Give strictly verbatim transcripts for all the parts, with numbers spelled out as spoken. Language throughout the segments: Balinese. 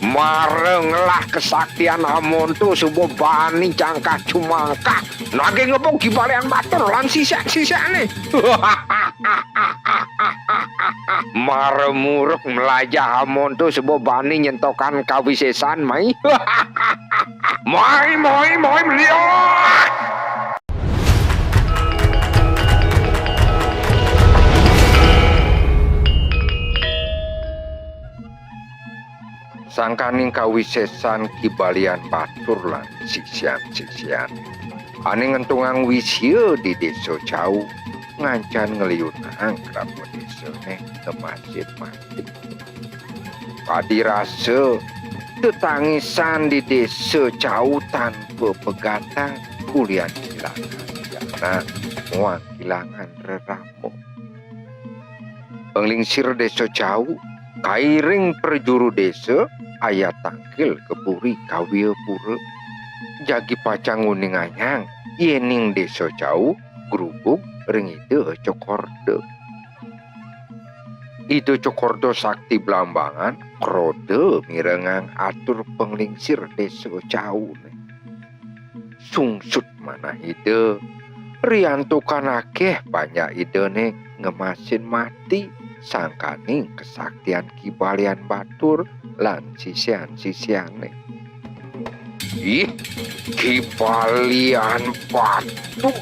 Mara ngelah kesaktian Hamonto suba bani jangkah jumangkah nagih ngebug Ki Balian Batur lan sisian-sisiane. Mara muruk mlajah Hamonto suba bani nyentokan kawisesan mai. Mai, mai, mai, meliak! Sangkaning kawisesan Ki Balian Batur lan sisian-sisian ane ngentungang wisia di Desa Cau ngancan ngeliunang kraton desane ngemasin mati. Kadi rasa tetangisan di Desa Cau tanpa pegatang ulian kilangan jana muang kilangan rerama. Panglingsir Desa Cau kairing prajuru desa ayat tangkil ka puri Kawiapura. Jagi pacang nguningayang yening Desa Cau grubug ring Ida Cokorda. Ida Cokorda Sakti Blambangan kroda mirengang atur panglingsir Desa Caune. Sungsut manah Ida, riantukan akeh panjak Idane ngemasin mati sangkaning kasaktian Ki Balian Batur lan sisian-sisiane. Ih, Ki Balian Batur,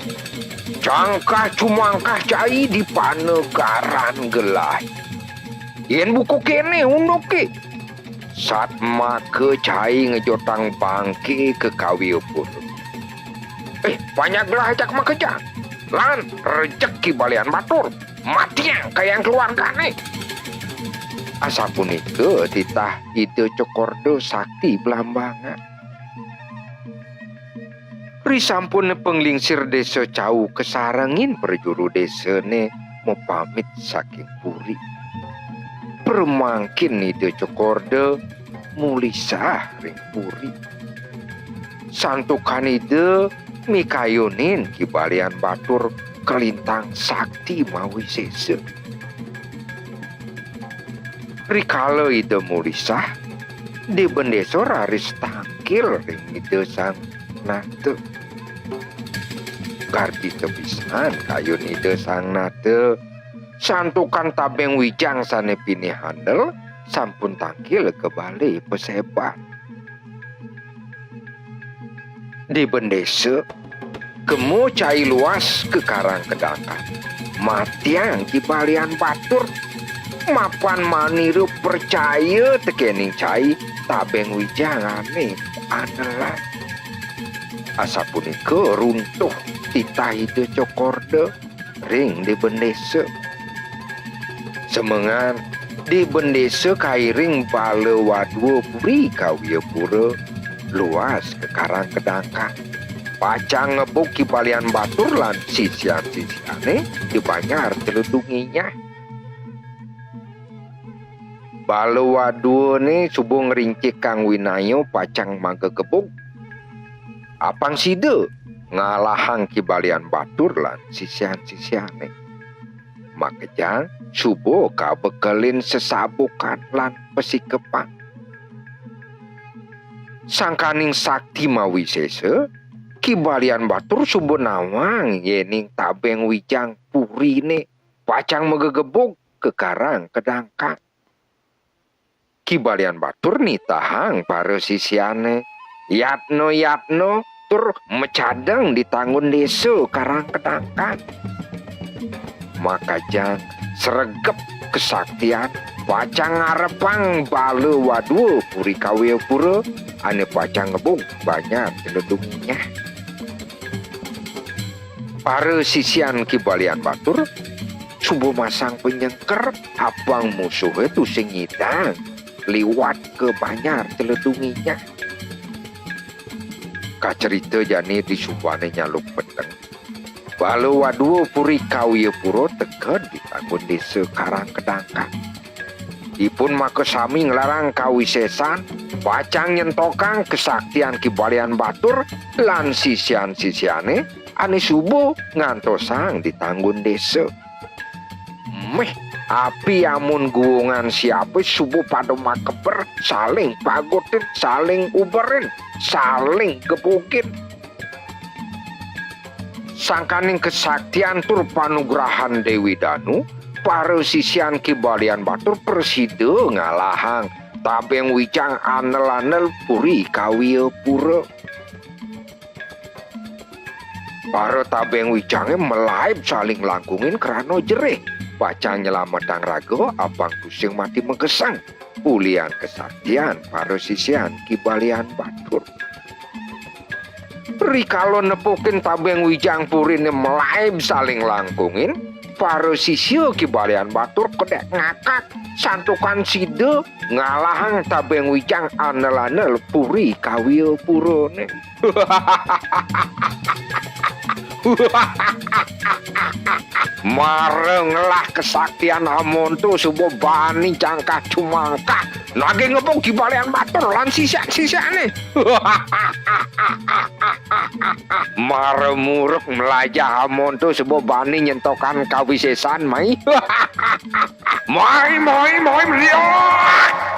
jangkah jumangkah cai di panegaran gelah. Yen buka kene unduke, satmaka cai ngejotang bangke ka Kawiapura. Eh, panjak gelah ajak makejang. Lan rejek Ki Balian Batur, matiang kayang keluargane. Asapunika titah Ida Cokorda Sakti Blambangan. Risampune panglingsir Desa Cau kasarengin prajuru desane mapamit saking puri. Pramangkin Ida Cokorda mulisah ring puri. Santukan Ida mikayunin Ki Balian Batur kalintang sakti mawisesa. Rikala Ida mulisah, Debendesa raris tangkil ring Ida Sang Nata. Gardita pisan kayun Ida Sang Nata, santukan Tabeng Wijang sane pinih andel sampun tangkil ka bale paseban. Debendesa, kema cai luas ka Karang Kedangkan. Matiang Ki Balian Batur, mapan manira pracaya tekening cai Tabeng Wijang ane anelan. Asapunika runtuh titah Ida Cokorda ring Debendesa. Semengan Debendesa kairing bala wadua puri Kawiapura luas ka Karang Kedangkan. Pacang ngebug Ki Balian Batur lan sisian-sisiane di banjar Teledunginyah. Bala waduane suba ngrincikang winaya pacang magegebug. Apang sida ngalahang Ki Balian Batur lan sisian-sisiane. Makejang suba kabekelin sesabukan lan pasikepan. Sangkaning sakti mawisesa, Ki Balian Batur suba nawang yening Tabeng Wijang purine pacang magegebug ka Karang Kedangkan. Ki Balian Batur nitahang para sisiane yatna-yatna tur macadeng di tanggun desa Karang Kedangkan. Makajang sregep kasaktian pacang ngarepang bala wadua puri Kawiapura ane pacang ngebug banjar Teledunginyah. Para sisian Ki Balian Batur suba masang panyengker apang musuhe tusing nyidang liwat ka banjar Teledunginyah. Kacerita jani disubané Nyaluk Peteng. Bala wadua puri Kawiapura teka di tanggun desa Karang Kedangkan. Ipun makasami nglarang kawisésan, pacang nyentokang kasaktian Ki Balian Batur lan sisian-sisiané ané suba ngantosang di tanggun desa. Méh, api amun guwungan siapé suba pada makeber, saling pagutin, saling uberin, saling gepukin. Sangkaning kesaktian tur panugrahan Déwi Danu, para sisian Ki Balian Batur prasida ngalahang Tabeng Wijang anel-anel puri kawiya pura. Para Tabeng Wijangé malaib saling langkungin krana jerih, pacang nyelametang raga apang tusing mati magesang. Ulian kesaktian para sisian Ki Balian Batur. Rikala nepukin Tabeng Wijang puriné malaib saling langkungin, para sisia Ki Balian Batur kedék ngakak, santukan sida ngalahang Tabeng Wijang anel-anel puri kawiya purané. Mara ngelah kesaktian Hamonto suba bani jangkah jumangkah. Naging ngepung Ki Balian Batur lan sisian-sisiané. Mara muruk melajah Hamonto suba bani nyentokan kawisésan, mai. Mai, mai, mai, meliat.